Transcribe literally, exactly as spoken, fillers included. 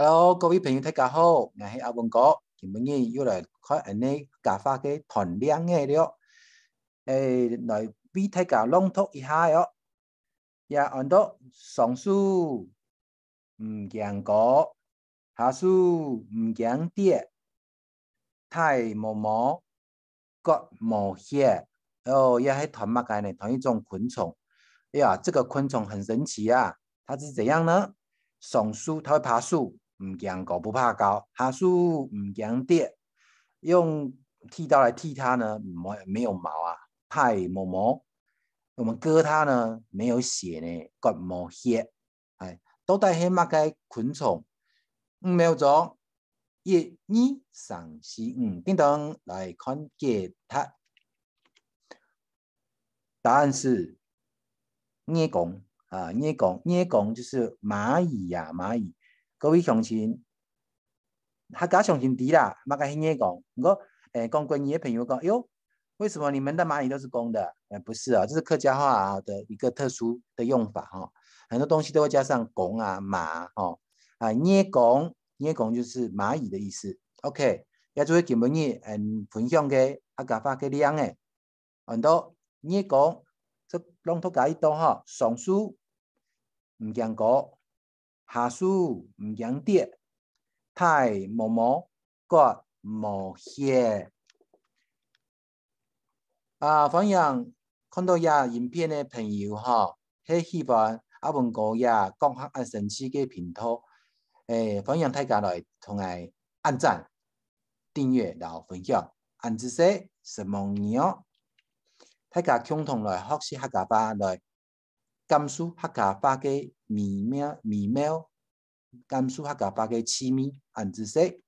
Hello，各位朋友，大家好，𠊎係阿文哥，今晡日又來看恁呢客家話个斷令仔了。誒，來為大家朗讀一下哦。也安到上樹毋驚高，下樹毋驚跌，大毛毛，割無血。哦，也係斷麼个呢？斷一種昆蟲。哎呀，這個昆蟲很神奇啊！它是怎樣呢？上樹，它會爬樹，毋驚高，不怕高；下樹，毋驚跌。用剃刀來剃它呢，沒，沒有毛啊，大毛毛。我們割它呢，沒有血呢，割無血。哎，到底係麼个昆蟲？五秒鐘，一、二、三、四、五，叮噹，來看解答。答案是齧蚣啊，齧蚣，齧蚣就是螞蟻呀，螞蟻。各位鄉親，客家鄉親知啦，麼个係齧蚣。毋過，誒，講國語个朋友講，哎喲，為什麼你們的螞蟻都是公的？呃，不是啊，這是客家話啊的一個特殊的用法哈。很多東西都會加上公啊、馬啊哈。啊，齧蚣，齧蚣就是螞蟻的意思。OK，這就係今晡日，嗯，分享个客家話个令仔。安到，齧蚣，這朗讀加一到哈，上樹毋驚高，下樹毋驚跌，大毛毛，割無血。啊，歡迎看到這影片个朋友哈，係喜歡阿文哥這講客恁生趣个頻道，誒，歡迎大家來同𠊎按讚、訂閱摎分享。恁仔細，承蒙你哦！大家共同來學習客家話，來感受客家話个美妙，美妙，感受客家話个趣味。恁仔細。